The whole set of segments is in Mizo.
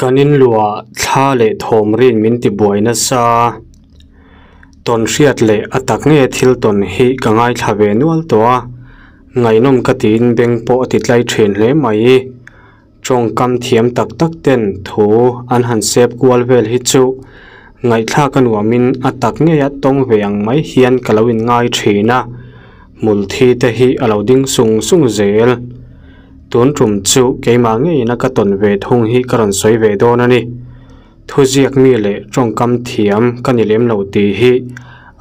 Kan inluah thla leh thawm rin min ti buai nasa. Tawn hriat leh a tak nge thil tawn hi ka ngaithla ve nual tawh a, ngaihnawm ka tiin beng pawh a ti tlai thin hle mai. Tawngkam thiam tak tak ten thu an han sep kual vel hi chu ngaihthlak a nuamin a tak ngeia tawng ve ang mai hian ka lo inngai thin a, hmulthi te hi a lo ding sung sung zel. Tun tum chu keimah ngeiin a ka tawn ve thung hi ka rawn sawi ve dawn a ni. Thuziak mi leh tawngkam thiam ka ni lem lo tih hi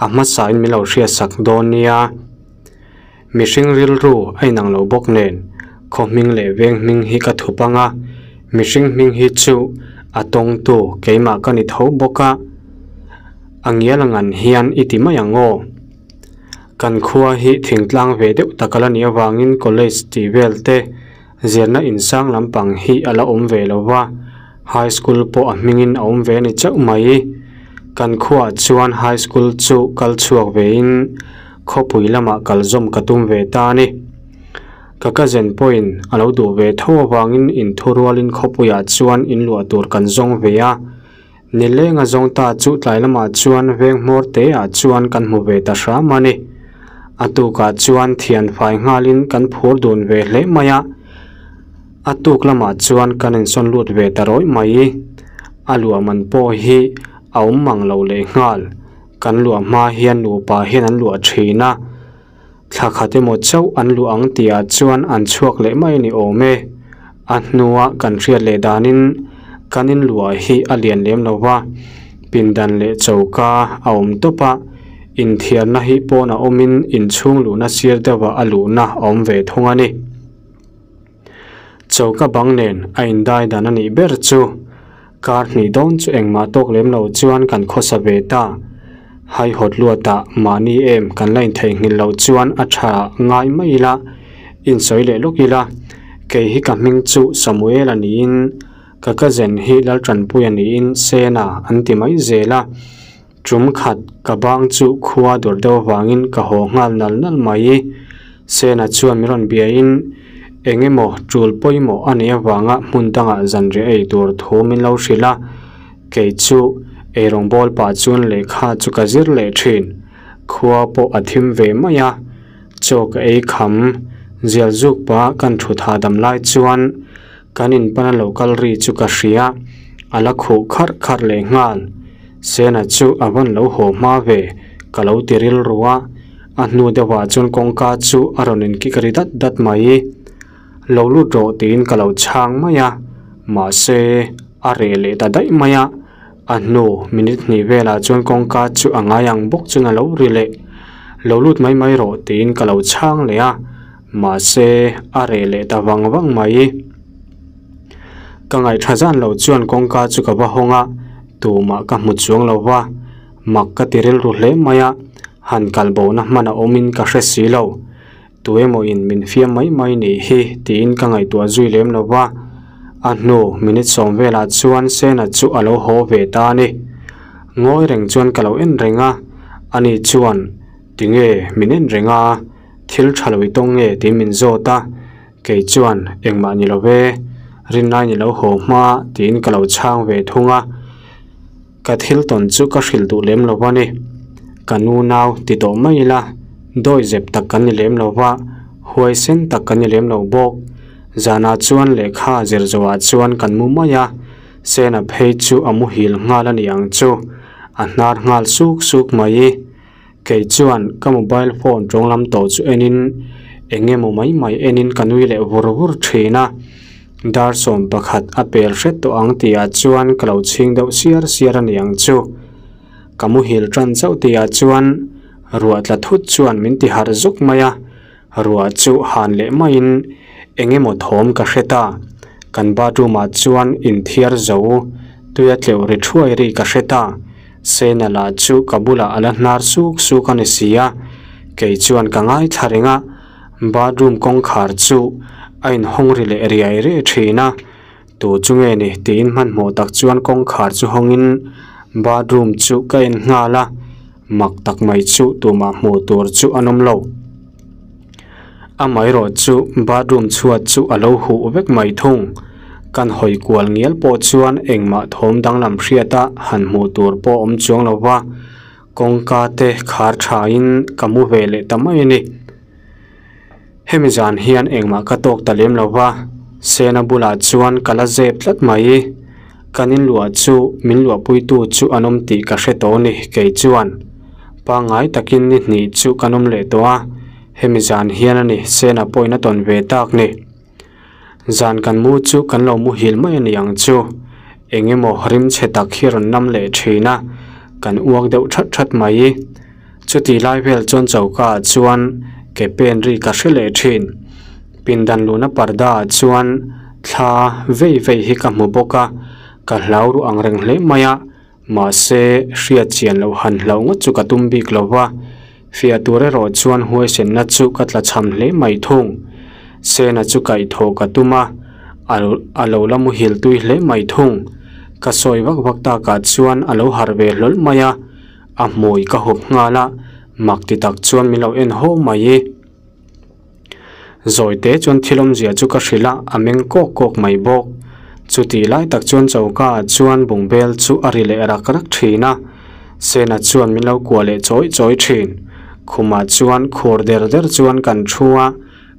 a hmasain min lo hriatsak dawn nia. Mihring rilru a inang lo bawk nen, khaw hming leh veng hming hi ka thup ang a, mihring hming hi chu a tawngtu keimah ka ni tho bawk a, a ngial ang an hian i ti mai ang aw. Kan khua hi thingtlang ve deuh tak a la nih avangin college tih vel te zirna insang lampang hi a la awm ve lo va, high school pawh a hmingin a awm ve a ni chauh mai. Kan khuaah chuan high school chu kal chhuak vein khawpui lamah kal zawm ka tum ve ta a ni. Ka cousin pawhin a lo duh ve tho avangin inthurualin khawpuiah chuan inluah tur kan zawng ve a. Nilenga zawng ta chu tlai lamah chuan veng hmawr te ah chuan kan hmu ve ta hram a ni. A tukah chuan thian fai nghalin kan phur dun ve hle mai a. A tuk lamah chuan kan insawn lut ve ta rawih mai. A luah man pawh hi a awm mang lo leh nghal. Kan luah hma hian nupa hian an luah thin a. Thla khat emaw chauh an luah ang tihah chuan an chhuak leh mai a ni awm e. A hnua kan hriat leh danin kan inluah hi a lian lem lo va, pindan leh choka a awm tawp a, inthiarna hi pawn a awmin inchhung luhna sir deuhah a luhna a awm ve thung a ni. Choka bang nen a indai dan a nih ber chu kar hnih dawn chu engmah tawk lem lo chuan kan khawsa ve ta. Haihawt luatah mahni em kan la intheihnghilh loh chuan a tha ngai mai ila, insawi leh lawk ila. Kei hi ka hming chu Samuel a niin ka cousin hi Laltanpuia niin Sena an ti mai zel a. Tum khat ka bang chu khua dawr deuh avangin ka haw nghal nal nal mai. Sena chuan min rawn biain eng emaw tul pawimawh a nih avanga hmun dangah zanriah ei tur thu min lo hrilh a, kei chu eirawng bawl pah chuan lehkha chu ka zir leh thin. Khua pawh a thim ve mai a, chaw ka ei kham zial zuk pah kan thut hahdam lai chuan Kan inpana lo kal ri chu ka hria, a la khuh kharh kharh leh nghal. Sena chu a vawn lo haw hma ve, ka lo ti rilru a, a hnu deuhah chuan kawngka chu a rawn inkik ri dat dat mai. Lo lut rawh tiin ka lo chhang mai a, mahse a reh leh ta daih mai a, a hnu minute hnih velah chuan kawngka chu a ngai ang bawk chuan a lo ri leh. Lo lut mai mai rawh tiin ka lo chhang leh a. Mahse, a reh leh ta vang vang mai. Ka ngaihṭha zan lo chuan kawngka chu ka va hawng a, tumah ka hmu chuang lo va, mak ka ti rilru hle mai a, han kal bona hman a awmin ka hre si lo. Tu emaw in min fiam mai mai nih hi tiin ka ngaihtuah zui lem lo va, a hnu minute sawm velah chuan Sena chu a lo haw ve ta a ni. Ngawi reng chuan ka lo en reng a, ani chuan, Tinge min en reng a? Thil tha lo i tawng nge tiin min zawt a, kei chuan engmah ni lo ve, rinlai ni lo haw hma tiin ka lo chhang ve thung a, ka thil tawn chu ka hrilh duh lem lo a ni. Ka nu nau ti tawh mai ila, dawi zep tak kan ni lem lo va, huaisen tak kan ni lem lo bawk. Zanah chuan lehkha zir zawhah chuan kan mu mai a, Sena phei chu a muhil nghal a ni ang chu, a hnar nghal suk suk mai. Kei chuan ka mobile phone tawng lam tawh chu enin eng emaw mai mai enin ka nui leh vur vur thin a, dar 11 a pel hret tawh ang tihah chuan ka lo chhing deuh siar siar a ni ang chu. Ka muhil tan chauh tihah chuan ruah tla thut chuan min ti harh zuk mai a, ruah chu han leh maiin eng emaw thawm ka hre ta. Kan bathroom ah chuan inthiar zo tuia tleuh ri thuai ri ka hre ta. Sena lah chu ka bulah a la hnar suk suk a ni si a, kei chuan ka ngaithla reng a, bathroom kawngkhar chu a inhawng ri leh riai riai thin a, tu chu nge ni tiin hmanhmawh tak chuan kawngkhar chu hawngin bathroom chu ka en nghal a, mak tak mai chu tumah hmuh tur chu an awm lo. Amaherawh chu bathroom chhuat chu a lo huh vek mai thung. Kan hawi kual ngial pawh chuan engmah thawm danglam hriata han hmuh tur pawh awm chuang lo va, kawngka te khar thain ka mu ve leh ta mai a ni. Hemi zan hian engmah ka tawk ta lem lo va, Sena bulah chuan ka la zep tlat mai. Kan inluah chu min luahpuitu chu an awm tih ka hre tawh a ni kei chuan. Pangngai takin ni hnih chu kan awm leh tawh a, hemi zan hian a ni Sena pawhin a tawn ve tak ni. Zan kan mu chu kan lo muhil mai a ni ang chu. Eng emaw rim chhe tak hi rawn nam leh thin a, kan uak deuh that that mai. Chuti lai vel chuan choka ah chuan ke pen ri ka hre leh thin. Pindan luna parda ah chuan thla vei vei hi ka hmu bawk a, ka hlau ru ang reng hle mai a, mahse hriat chian loh han hlauh ngawt chu ka tum bik lo va, fiah tur erawh chuan huaisenna chu ka tla chham hle mai thung. Sena chu kaihthawh ka tum a, a lo la muhil tui hle mai thung. Ka sawi vak vak takah chuan a lo harh ve hlawl mai a. A hmui ka hup nghal a, mak ti tak chuan min lo en haw mai i. Zawi te chuan thil awmzia chu ka hrilh a, a meng kawk kawk mai bawk. Chutih lai tak chuan choka ah chuan bungbel chu a ri leh rak rak thin a, Sena chuan min lo kuah leh chawi chawi thin. Khumah chuan khur der der chuan kan thu a,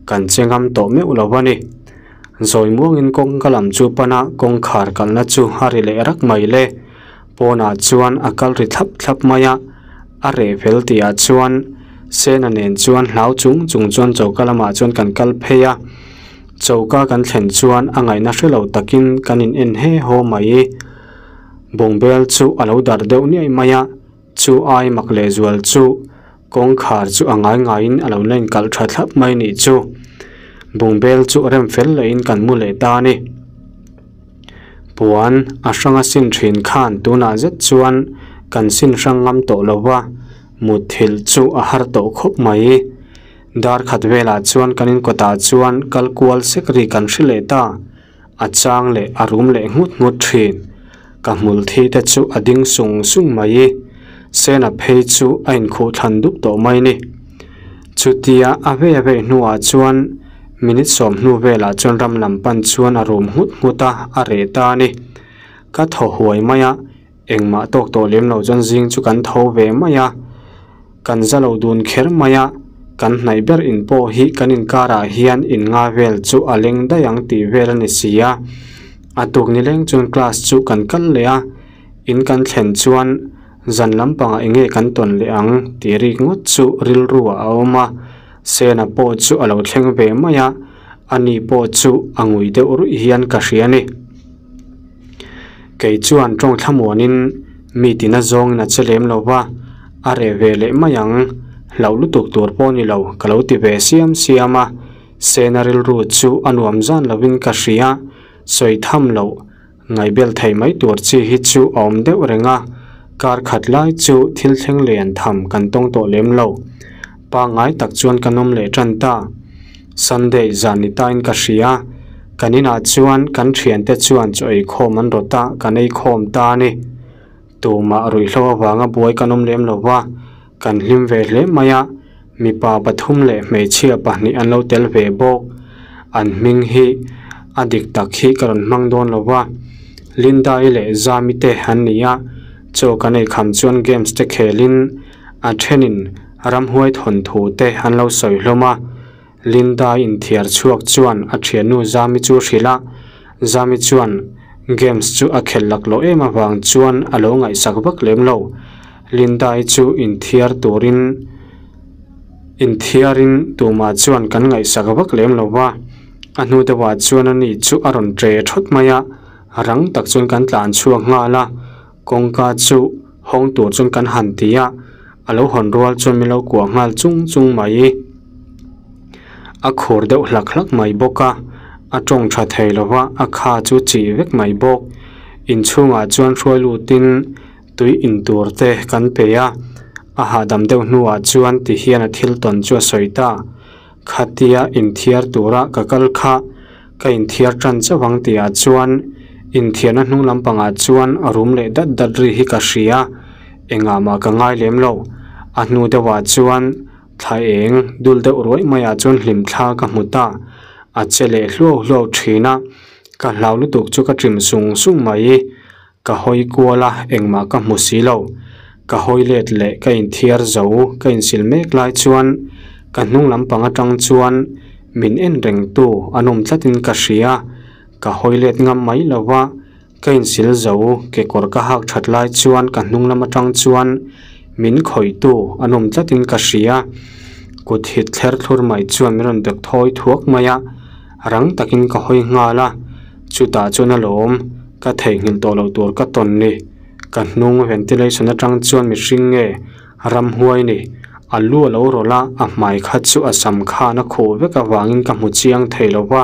kan che ngam tawh meuh lo a ni. Zawi muangin kawngka lam chu pan a, kawngkhar kalna chu a ri leh rak mai le. Pawnah chuan a kal ri thlap thlap mai a, a reh fel tihah chuan Sena nen chuan hlau chung chung chuan choka lamah chuan kan kal phei a, choka kan thlen chuan a ngaihna hre lo takin kan in en he haw mai. Bungbel chu a lo darh deuh niaih mai a, chu ai mak lehzual chu kawngkhar chu a ngai ngaiin a lo la inkalh tha thlap mai nih chu. Bungbel chu rem fel lehin kan mu leh ta a ni. Puan a hranga sin thin khan tunah zet chuan kan sin hrang ngam tawh lo va, mutthilh chu a har tawh khawp mai. Dar khat velah chuan kan inkawtah chuan kal kual sek ri kan hre leh ta, a chang leh a rum leh nghut nghut thin. Ka hmul thi te chu a ding sung sung mai. Sena phei chu a inkhuh thlan dup tawh mai ni. Chutia a vei a vei hnuah chuan minute 10 velah chuan ram lam pan chuan a rum nghut nghut a, a reh ta a ni. Ka thaw huai mai a, engmah tawk tawh lem lo chuan zing chu kan tho ve mai a. Kan za lo dun kher mai a, kan hnaih ber in pawh hi kan inkarah hian in nga vel chu a leng daih ang tih vel a ni si a. A tuk nileng chuan class chu kan kal leh a, in kan thlen chuan Zan lampangah enge kan tawn leh ang tih rik ngawt chu rilru ah a awm a, Sena pawh chu a lo thleng ve mai a, ani pawh chu a ngui deuh ruih hian ka hria a ni. Kei chuan tawng thlamuanin mi tina zawngin a che lem lo va, a reh ve leh mai ang, hlauh lutuk tur pawh ni lo ka lo ti ve siam siam a, Sena rilru chu a nuam zan lovin ka hria, sawi tham loh. Ngaihbel thei mai tur chi hi chu a awm deuh reng a, kar khat lai chu thil thleng lian tham kan tawng tawh lem lo. Pangngai tak chuan kan awm leh tan ta. Sunday zan ni tain ka hria, kan inah chuan kan thiante chuan chaw ei khawm an rawt a, kan ei khawm ta a ni. Tumah ruihhlo avanga buai kan awm lem lo va, kan hlim ve hle mai a, mipa pathum leh hmeichhia pahnih an lo tel ve bawk. An hming hi a dik tak hi ka rawn hmang dawn lo va, Linda-i leh Zami te an ni a, chaw kan ei kham chuan games te khelin a thenin ramhuai thawnthu te an lo sawi hlawm a. Linda inthiar chhuak chuan a thiannu Zami chu hrilh a, Zami chuan games chu a khelh laklawh em avang chuan a lo ngaihsak vak lem lo. Linda-i chu inthiar turin inthiarin tumah chuan kan ngaihsak vak lem lo va, a hnu deuhah chuan ani chu a rawn ṭe ṭhawt mai a, rang tak chuan kan tlan chhuak nghal a, kawngka chu hawng tur chuan kan han ti a. A lo hawn rual chuan min lo kuah nghal chung chung mai. A khur deuh hlak hlak mai bawk a, a tawng tha thei lo va, a kha chu chih vek mai bawk. Inchhungah chuan hruai lutin tui in tur te kan pe a, a hahdam deuh hnuah chuan ti hian a thil tawn chu a sawi ta. Khatia inthiar tura ka kal kha ka inthiar tan chauh ang tihah chuan inthiarna hnung lampangah chuan a rum leh dat dat ri hi ka hria, engah mah ka ngai lem lo. A hnu deuhah chuan thla eng dul deuh ruai maiah chuan hlim thla ka hmu ta, a che leh hluau hluau thin a. Ka hlau lutuk chu ka ṭim sung sung mai. Ka hawi kual a, engmah ka hmu si lo. Ka hawi let leh ka inthiar zo, ka insil mek lai chuan ka hnung lampang atang chuan min en rengtu an awm tlatin ka hria. Ka hawi let ngam mai lo va, ka insil zo, kekawr ka hak that lai chuan ka hnung lam atang chuan min khawihtu an awm tlatin ka hria. Kut hit thler thlur mai chuan min rawn dek thawi thuak mai a. Rang takin ka hawi nghal a, chutah chuan a lawm, ka theihnghilh tawh loh tur ka tawn ni. Ka hnung ventilation atang chuan mihring nge ramhuai ni, a lu a lo rawlh a, a hmai kha chu a sam khan a khuh vek avangin ka hmu chiang thei lo va,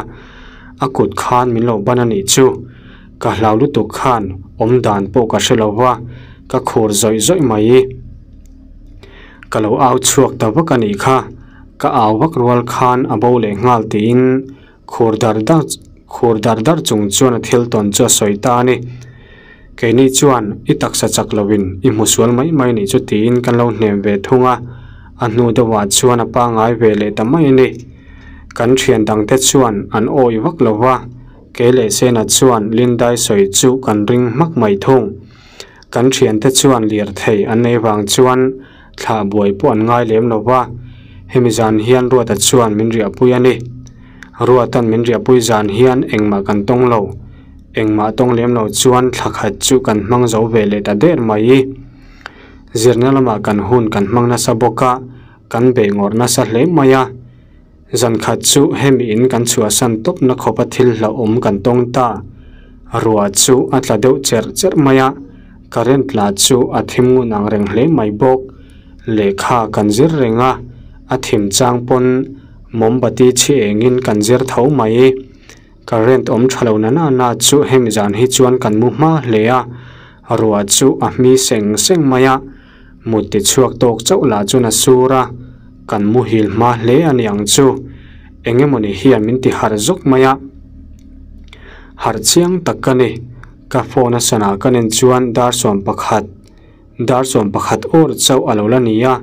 a kut khan min lo ban a nih chu. Ka hlau lutuk khan awm dan pawh ka hre lo va, ka khur zawih zawih mai. Ka lo au chhuak ta vak a nih kha. Ka au vak rual khan a bo leh nghal tiin khur dar dar khur dar dar chung chuan a thil tawn chu a sawi ta a ni. Keini chuan i taksa chak lovin i hmu sual mai mai nih chu tiin kan lo hnem ve thung a, a hnu deuhah chuan a pangngai ve leh ta mai a ni. Kan thian dangte chuan an awih vak lo va, kei leh Sena chuan Lindai sawi chu kan ring hmak mai thung. Kan thiante chuan lirthei an nei vang chuan Thlah buai pawh an ngai lem lo va, hemi zan hian Ruata chuan min riahpui a ni. Ruata'n min riahpui zan hian engmah kan tawng lo. Engmah tawng lem lo chuan thla khat chu kan hmang zo ve leh ta der mai. Zirna lamah kan hun kan hmang nasa bawk a, kan beih ngawrh nasa hle mai a. Zan khat chu hemi in kan chhuahsan tawpna khawpa thil hlauhawm kan tawng ta. Ruah chu a tla deuh cherh cherh mai a, current lah chu a thim ngun ang reng hle mai bawk. Lehkha kan zir reng a, a thim chang pawn mawmbati chhi engin kan zir tho mai. Current awm tha lo na na na chu hemi zan hi chuan kan mu hma hle a, ruah chu a hmi seng seng mai a. Mut ti chhuak tawk chauh lah chuan a sur a, kan muhil hma hle a ni ang chu. Eng emawni hian min ti harh zawk mai a. Harh chiang tak ka ni. Ka phone a sana ka nen chuan dar 11, dar 11 awr chauh a lo la ni a.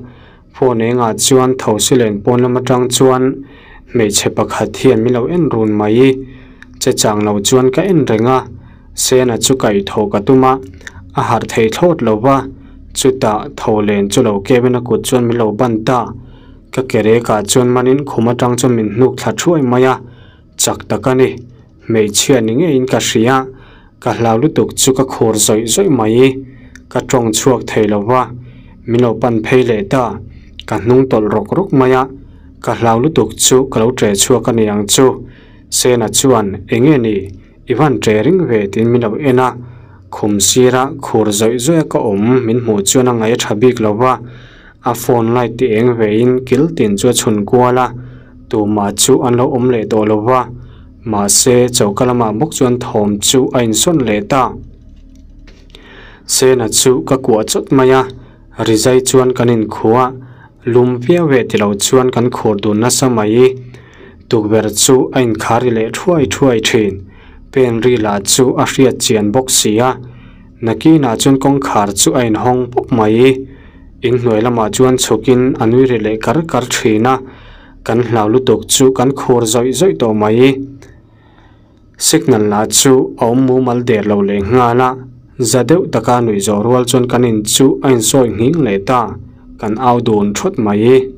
Phone engah chuan thosi len pawn lam atang chuan hmeichhe pakhat hian min lo en run mai. Che chang lo chuan ka en reng a. Sena chu kaihthawh ka tum a, a harh thei thlawt lo va, chutah tho len chu lo kevin a kut chuan min lo ban ta. Ka ke rekah chuan manin khum atang chuan min hnuk thla thuai mai a, chak tak a ni. Hmeichhia ni ngeiin ka hria, ka hlau lutuk chu ka khur zawih zawih mai. Ka tawng chhuak thei lo va, min lo pan phei leh ta, ka hnung tawlh rawk rawk mai a, ka hlau lutuk chu ka lo ṭe chhuak a ni ang chu. Sena chuan, Enge ni? I van ṭe ring ve tiin min lo en a, khum sira khur zawih zawih a ka awm min hmuh chuan a ngaih a ṭha bik lo va, a phone light ti eng vein kil tin chu a chhun kual a, tumah chu an lo awm leh tawh lo va, mahse choka lamah bawk chuan thawm chu a insawn leh ta. Sena chu ka kuah chawt mai a, rizai chuan kan inkhuh a, lum viau ve ti lo chuan kan khur dun nasa mai. Tukverh chu a inkhar ri leh thuai thuai thin. Pen ri lah chu a hriat chian bawk si a. Nakinah chuan kawngkhar chu a inhawng pawp mai. Inhnuai lamah chuan chhukin a nui ri leh kar kar thin a. Kan hlau lutuk chu kan khur zawih zawih tawh mai. Signal lah chu a awm mumal der lo leh nghal a. Za deuh taka nuih zawh rual chuan kan in chu a insawi nghing leh ta. Kan au dun thawt mai.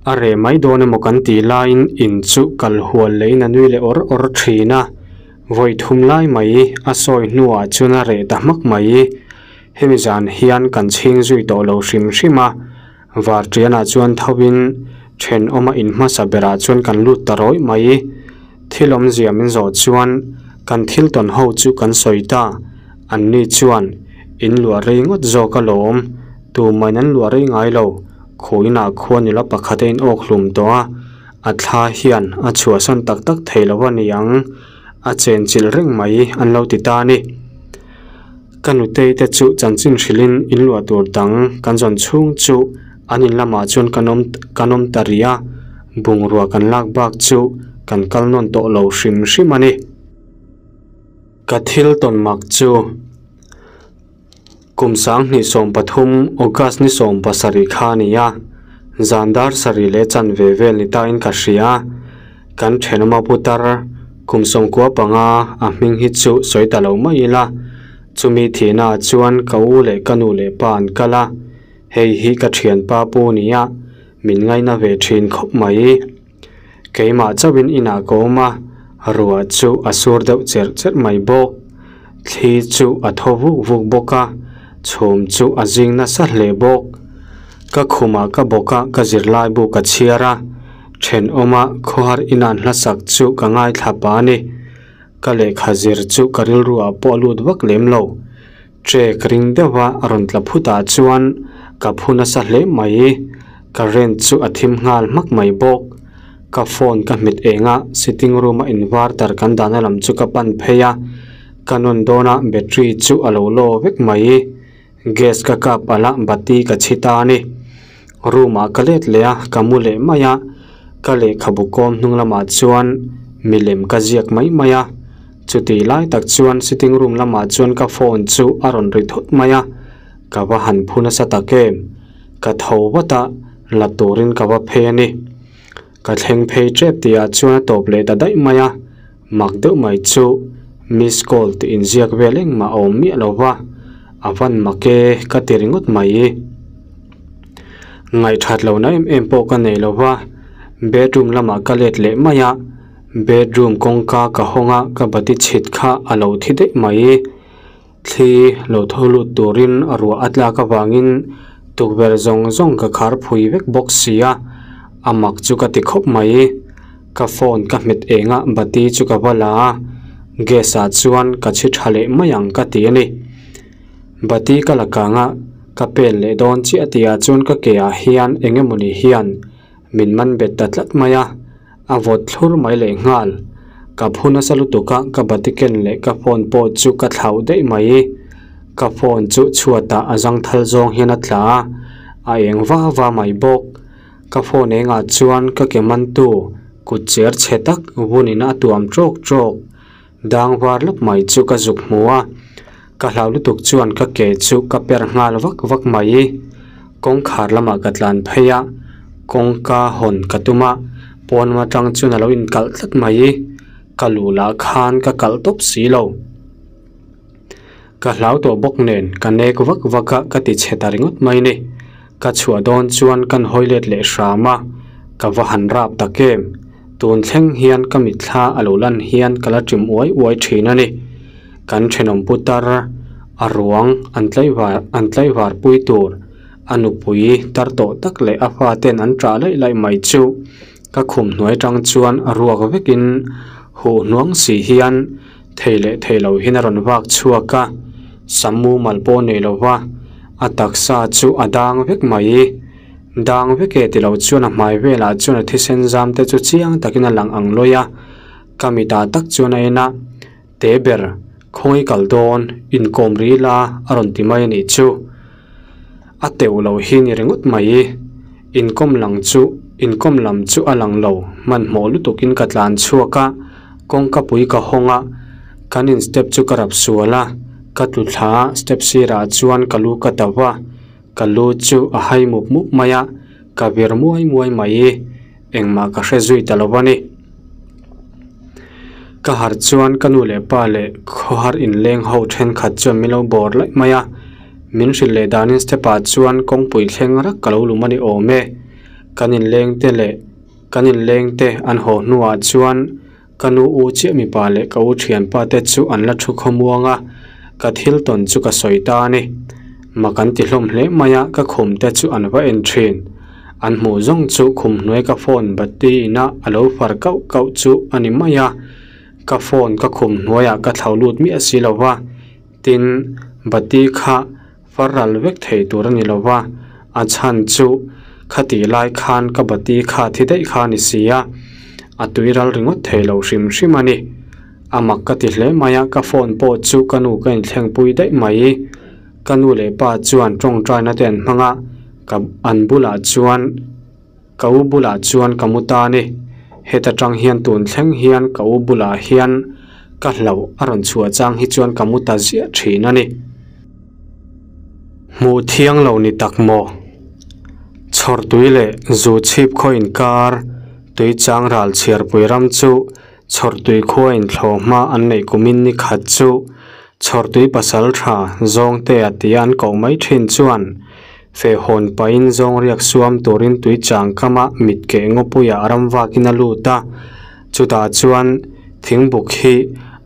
A reh mai dawn emaw kan tih laiin in chu kal hual leiin a nui leh awr awr thin a, vawi thum lai mai a sawi hnuah chuan a reh ta hmak mai. Hemi zan hian kan chhing zui tawh lo hrim hrim a, Varṭianah chuan thovin thenawma in hmasa berah chuan kan lut ta rawih mai. Thil awmzia min zawh chuan kan thil tawn ho chu kan sawi ta, anni chuan in luah rei ngawt zawk alawm, tumahin an luah rei ngai lo. Khuinah khua nula pakhat a inawk hlum tawh a, a thla hian a chhuahsan tak tak thei lo a ni ang, a chenchilh reng mai an lo ti ta a ni. Ka nutei te chu chanchin hrilhin inluah tur dang kan zawn chhung chu an in lamah chuan kan awm kan awm ta rih a, bungrua kan lak bak chu kan kal nawn tawh lo hrim hrim a ni. Ka thil tawn mak chu. Kum 2013 August ni 17 kha a ni a, zan dar sarih leh chanve vel ni tain ka hria. Kan thenawma putar Kum 15 a hming hi chu sawi ta lo mai ila. Chumi thihna ah chuan ka u leh ka nu leh pa an kal a, hei hi ka thianpa pu nia min ngaina ve thin khawp mai. Keimah chauhin inah ka awm a, ruah chu a sur deuh cherh cherh mai bawk. Thli chu a thaw vuk vuk bawk a, chhum chu a zing nasa hle bawk. Ka khumah ka bawk a, ka zirlaibu ka chhiar a, thenawma khawhar inan hlasak chu ka ngaithla pah a ni. Ka lehkha zir chu ka rilru ah pawh a lut vak lem lo. Trek ring deuh a rawn tla phut ah chuan ka phu nasa hle mai. Current chu a thim nghal hmak mai bawk. Ka phone ka hmet eng a, sitting room a inverter kan dahna lam chu ka pan phei a. Ka nawn dawn a battery chu a lo law vek mai. Gas ka kap alh a bati ka chhi ta a ni. Room ah ka let leh a, ka mu leh mai a, ka lehkhabu kawm hnung lamah chuan milem ka ziak mai mai a. Chutih lai tak chuan sitting room lamah chuan ka phone chu a rawn ri thut mai a, ka va han phu nasa tak em. Ka tho vat a, la turin ka va phei a ni. Ka thleng phei tep tihah chuan a tawp leh ta daih mai a, mak deuh mai chu miss call tih inziak vel engmah a awm miah lo va, a van mak e ka ti ringawt mai. Ngaihthat lohna em em pawh ka nei lo va, bedroom lamah ka let leh mai a, bedroom kawngka ka hawng a ka bati chhit kha a lo thi daih mai. Thli lo tho lut turin ruah a tlak avangin tukverh zawng zawng ka khar phui vek bawk si a, a mak chu ka ti khawp mai. Ka phone ka hmet eng a, bati chu ka va la a, gas ah chuan ka chhi tha leh mai ang ka ti a ni. Bati ka la kang a, ka pen leh dawn chiah tihah chuan ka ke ah hian eng emawni hian Min man bet ta tlat mai a, a vawt thlur mai leh nghal. Ka phu nasa lutuk a, ka bati ken leh ka phone pawh chu ka thlauh daih mai. Ka phone chu chhuatah a zangthal zawng hian a tla a, a eng va va mai bawk. Ka phone engah chuan ka ke mantu kut cher chhe tak vunin a tuam tawk tawk. Dang var lawk mai chu ka zuk hmu a, ka hlau lutuk chuan ka ke chu ka per nghal vak vak mai. Kawngkhar lamah ka tlan phei a, kawngka hawn ka tum a, pawn atang chuan a lo inkalh tlat mai. Ka luh lah khan ka kalh tawp si lo. Ka hlau tawh bawk nen ka nek vak vak a, ka ti chhe ta ringawt mai ni. Ka chhuah dawn chuan kan hawi let leh hram a, ka va han rap tak em? Tun thleng hian ka mitthla a lo lan hian ka la ṭim uai uai ṭhin a ni. Kan ṭhenawm putar a ruang an tlaivar an tlaivar pui tur a nupui tar tawh tak leh a faten an ṭah laih laih mai chu ka khum hnuai ṭang chuan a ruak vekin huh hnuang si hian thei leh thei lo hian a rawn vak chhuak a, sam mumal pawh nei lo va, a taksa chu a dang vek mai. Dang vek e ti lo chuan a hmai velah chuan a thisen zam te chu chiang takin a lang ang lawi a, ka mitah tak chuan a en a, Te ber, khawngaih kal dawn, inkawm rih ila a rawn ti mai a nih chu. A teuh lo hi ni ringawt mai. Inkawm lang chu inkawm lam chu a lang lo, hmanhmawh lutukin ka tlan chhuak a, kawngka pui ka hawng a, kan in step chu ka rap sual a, ka tlu thla a, step sirah chuan ka lu ka tauh a, ka lu chu a hai mup mup mai a, ka vir muai muai mai. Engmah ka hre zui ta lo a ni. Ka harh chuan ka nu leh pa leh khawhar inleng ho thenkhat chuan min lo bawr laih mai a, min hrilh leh danin step ah chuan kawngpui thleng rak ka lo lum a ni awm e. Kan inleng te leh kan inleng te an haw hnuah chuan ka nu u chiah mipa leh ka u thianpa te chu an la thu khawmuang a, ka thil tawn chu ka sawi ta a ni. Mak an ti hlawm hle mai a, ka khum te chu an va en thin. An hmuh zawng chu khum hnuai ka phone bati ina a lo far kauh kauh chu a ni mai a, ka phone ka khum hnuaiah ka thlau lut miah si lo va, tin bati kha far ral vek thei tur a ni lo va, a chhan chu khatih lai khan ka bati kha thi daih kha a ni si a, a tui ral ringawt thei lo hrim hrim a ni. A mak ka ti hle mai a, ka phone pawh chu ka nu ka inthlengpui daih mai. Ka nu leh pa chuan tawngtaina te an hmang a, ka an bulah chuan ka u bulah chuan ka mu ta a ni. Heta tang hian tun thleng hian ka u bulah hian ka hlauh a rawn chhuah chang hi chuan ka mu ta ziah thin a ni. Hmuh thiang lo ni tak maw? Chhawrtui leh zu chhip khaw inkar tui chang ral chhiarpui ram chu. Chhawrtui khua in thlawh hma an neih kumin ni khat chu Chhawrtui pasal tha Zawngtea tia an koh mai thin chuan feh hawn pahin zawng riak suam turin tui chang kama mit keh ngawpuiah ram vakin a lut a, chutah chuan thingbuk hi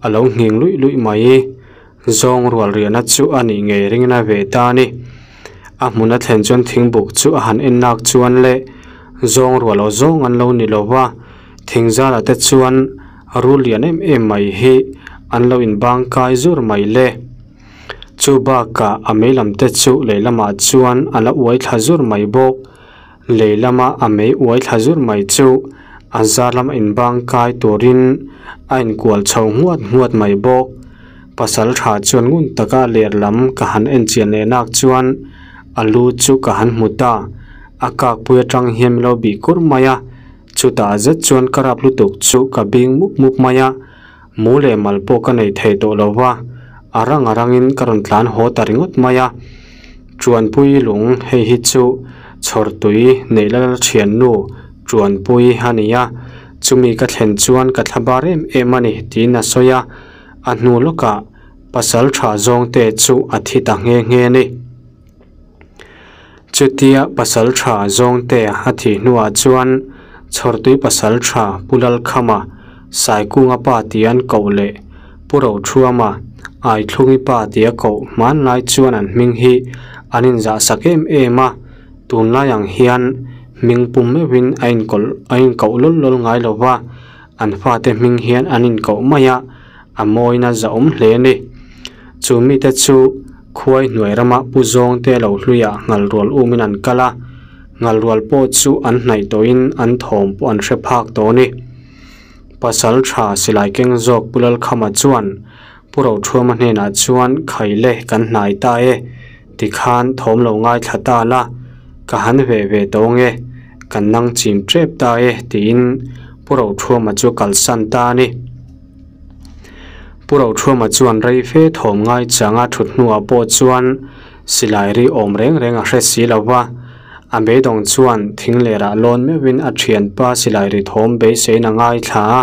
a lo nghing luih luih mai. Zawng rual riahna chu a nih ngei ringin a ve ta a ni. A hmun a thlen chuan thingbuk chu a han en nak chuan le zawng rual aw zawng an lo ni lo va, thing zara te chuan rul lian em em mai hi an lo inbang kai zur mai le. Chu bakah a mei lam te chu lei lamah chuan a la uai thla zur mai bawk. Lei lama a mei uai thla zur mai chu a zar lama inbang kai turin a inkual chho nghuat nghuat mai bawk. Pasal tha chuan ngun taka ler lam ka han en chian leh nak chuan a lu chu ka han hmu ta. A kakpui atang hian min lo bih kur mai a, chutah zet chuan ka rap lutuk chu ka bing mup mup mai a, mu leh mal pawh ka nei thei tawh lo va, a rang a rangin ka rawn tlan haw ta ringawt mai a. Chuanpui lung hei hi chu chhawrtui neih la la thiannu Chuanpui a ni a, chumi ka thlen chuan ka thla bar em em a ni tiin a sawi a. A hnu lawkah pasal tha zawngte chu a thi ta nghe nghe a ni. Chutia pasal tha zawngte a thih hnuah chuan Chhawrtui pasal tha Pu Lalkhama, Saikunga pa tia an koh leh Pu Rothuama, Aithlungi pa tia koh hmanlai chuan an hming hi an inzahsak em em a, tunlai ang hian hming pum meuhin a inkoh lawl lawl ngai lo va, an fate hming hian an inkoh mai a, a mawina zahawm hle a ni. Chu mite chu khuai hnuai rama pu zawngte lo hluiah nghalrual umin an kal a, nghalrual pawh chu an hnaih tawhin an thawm pawh an hre phak tawh a ni. Pasal tha silai keng zawk Pu Lalkhama chuan Pu Rothuama hnenah chuan Khaile kan hnai ta e, tikhan thawm lo ngaithla ta la, ka han veh ve tawh ange, kan nang chim tep ta e tiin Pu Rothuama chu kalsan ta a ni. Pu Rothuama chuan rei fe thawm ngai changa thut hnuah pawh chuan silai ri awm reng reng a hre si lo va, a beidawng chuan thing lerah lawn meuhin a thianpa silai ri thawm beiseiin a ngaithla a,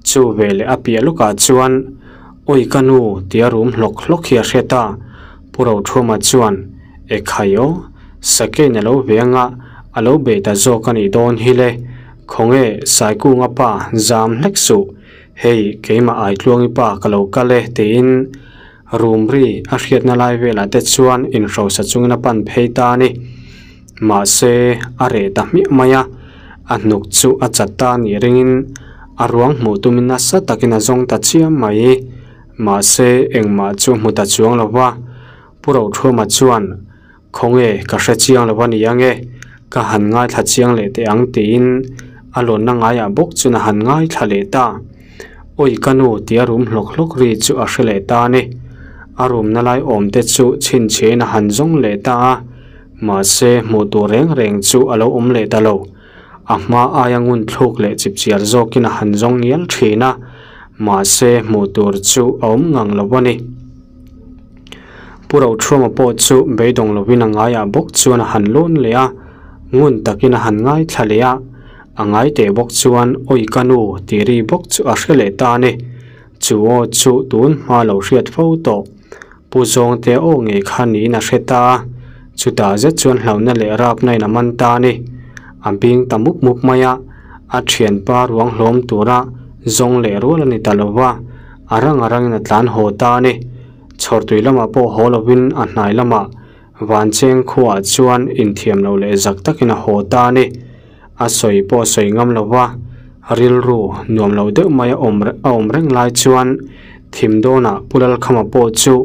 chu veleh a piah lawkah chuan Awi ka nu tia rum hlawk hlawk hi a hre ta. Pu Rothuama chuan Ekhai aw, Sakein a lo ve anga a lo bei ta zawk a nih dawn hi le, khawnge Saikunga pa zam hlek suh, hei keimah Aitluangi pa ka lo kal e tiin room ri a hriatna lai velah te chuan inhrosa chungin a pan phei ta a ni. Mahse a reh ta hmiah mai a, a hnuk chu a chat ta a nih ringin a ruang hmuh tumin nasa takin a zawng ta chiam mai. Mahse engmah chu hmu ta chuang lo va, Pu Rothuama chuan Khawnge ka hre chiang lo a ni ange, ka han ngaithla chiang leh teh ang tiin a lawnna ngaiah bawk chuan a han ngaithla leh ta. Awi ka nu tia rum hlawk hlawk ri chu a hre leh ta a ni. A rumna lai awm te chu chhinchhiahin a han zawng leh ta a, mahse hmuh tur reng reng chu a lo awm leh ta lo. A hma aia ngun thluk leh chipchiar zawkin a han zawng ngial thin a, mahse hmuh tur chu a awm ngang lo a ni. Pu Rothuama pawh chu beidawng lovin a ngaiah bawk chuan a han lawn leh a, ngun takin a han ngaithla leh a, a ngai teh bawk chuan Awi ka nu tih ri bawk chu a hre leh ta a ni. Chu aw chu tun hma lo hriat fo tawh. Pu Zawngte aw ngei kha niin a hre ta a, chutah zet chuan hlauhna leh rapna in a man ta a ni. A bing ta mup mup mai a, a thianpa ruang hlawm tura zawng leh rual a ni ta lo va, a rang a rangin a tlan haw ta a ni. Chhawrtui lamah pawh haw lovin a hnai lamah Vancheng khuaah chuan inthiam lo leh zak takin a haw ta a ni. A sawi pawh a sawi ngam lo va, rilru nuam lo deuh mai a awm a awm reng lai chuan thim dawnah Pu Lalkhama pawh chu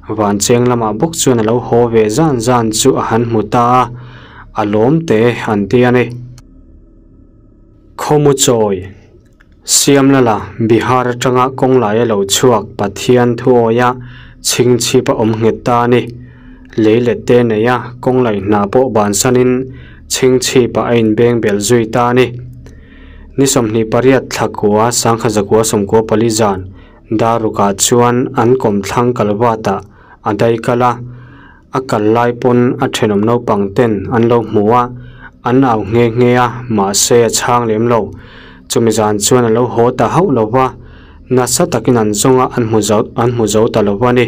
Vancheng lamah bawk chuan a lo haw ve zan zan chu a han hmu ta a, a lawm te an ti a ni. Khawmu chawi. Siamna la, Bihar atanga kawng laia lo chhuak Pathian thuawia chhingchhip a awm nghet ta a ni. Lei let te neia kawng laih hna pawh bansanin chhingchhipah a inbeng bel zui ta a ni. Ni 28 thla kua sangkha zakua 94 zan darukah chuan an kawmthlang kalvatah a dai kal a. A kal lai pawn a thenawm naupang ten an lo hmu a, an au nghe nghe a, mahse a chhang lem lo. Chumi zan chuan a lo haw ta hauh lo va, nasa takin an zawng a, an hmu zo an hmu zo ta lo va ni.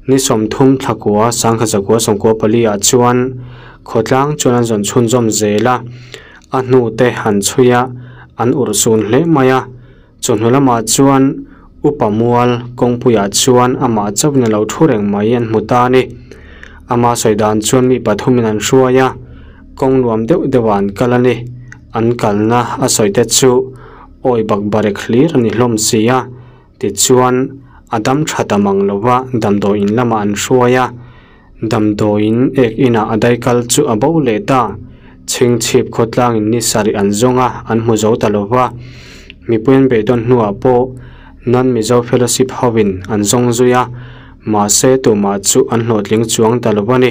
Ni 30 thla kua sangkhat zakua sawmkua pali ah chuan khawtlang chuan an zawn chhunzawm zel a, a hnu te han chhui a, an urh sun hle mai a. Chawhnu lamah chuan upa mual kawngpuiah chuan amah chauhin a lo thu reng mai an hmu ta a ni. Ama sawi dan chuan mi pathumin an hruai a, kawng nuam deuh deuhah an kal a ni. An kalna a sawi te chu awi bak barek hlir a ni hlawm si a, tichuan a dam tha ta mang lo va damdawiin lamah an hruai a. Damdawiin ek inah a daikal chu a bo leh ta. Chhingchhip khawtlangin ni sarih an zawng a, an hmu zo ta lo va. Mipui an beidawn hnuah pawh Non-Mizo Fellowship hoin an zawng zui a, mahse tumah chu an hlawhtling chuang ta lo a ni.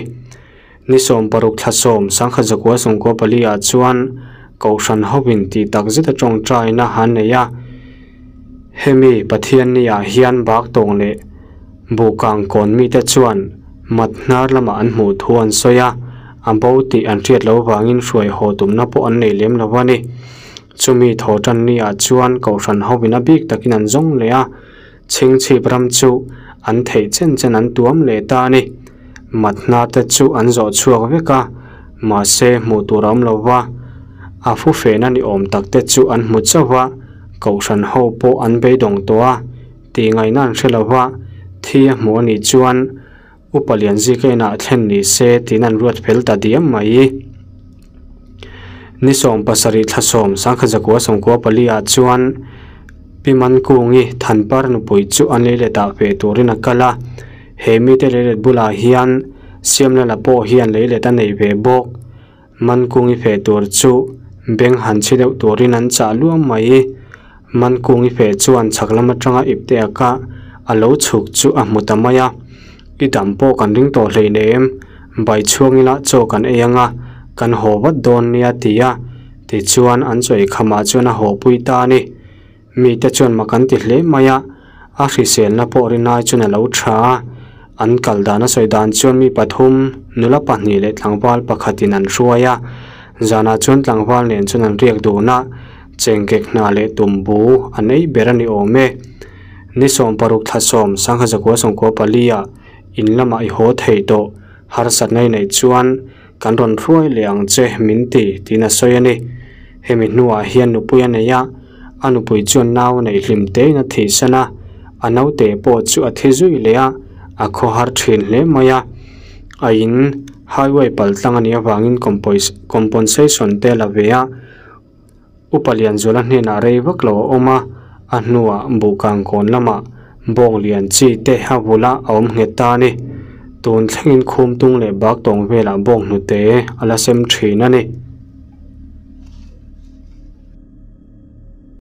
Ni 16 thla 10 sangkhat zakua sawmkua pali ah chuan Kohhran hoin tih tak zeta tawngtaina an nei a. Hemi Pathianni ah hian bak tawng leh Buhkang kawn mite chuan mat hnar lamah an hmuh thu an sawi a, a bo tih an hriat loh vangin hruai haw tumna pawh an nei lem lo a ni. Chumi thaw tan ni ah chuan Kohhran hovin a bik takin an zawng leh a, chhingchhip ram chu an theih chen chen an tuam leh ta a ni. Mat hnar te chu an zawh chhuak vek a, mahse hmuh tur a awm lo va, a fufehna ni awm tak te chu an hmu chauh a, Kohhran ho pawh an beidawng tawh a. Tih ngaihna an hre lo va, thi a hmuh a nih chuan Upa Lianzika inah thlen ni se tiin an ruat fel ta diam mai. Ni 17 thla 10 sangkhat zakua sawmkua pali ah chuan Pi Mankungi Thanpar nupui chu an leilet ah ve turin a kal a, he mite leilet bulah hian Siamlala pawh hian leilet a nei ve bawk. Mankungi feh tur chu beng han chhi deuh turin an chah luam mai. Mankungi feh chuan chhak lam atanga ipte a kah a lo chhuk chu a hmu ta mai a. I dam pawh kan ring tawh hleinem, bai chhuang ila chaw kan ei anga kan haw vat dawn nia ti a, tichuan an chaw eikhamah chuan a haw pui ta a ni. Mite chuan mak an ti hle mai a, a hriselna pawh rinai chuan a lo tha a. An kal dan a sawi dan chuan mi pathum, nula pahnih leh tlangval pakhatin an hruai a. Zanah chuan tlangval nen chuan an riak dun a, chengkek hna leh tumbu an ei ber a ni awm e. Ni 16 thla 10 sangha zakua sawmkua pali ah in lamah i haw thei tawh, harsatna i neih chuan kan rawn hruai leh ang che min ti tiin a sawi a ni. Hemi hnuah hian nupui a nei a, a nupui chuan nau neih hlim tein a thihsan a, a naute pawh chu a thi zui leh a, a khawhar thin hle mai a. A in highway pal tlang a nih avangin compensation te a la ve a, Upa Lianzuala hnenah rei vak lo a awm a, a hnuah Buhkang kawn lamah bawng lian chi te a vula a awm nghet ta a ni. Tun thlengin Khumtung leh Baktawng velah bawng hnute a la sem thin a ni.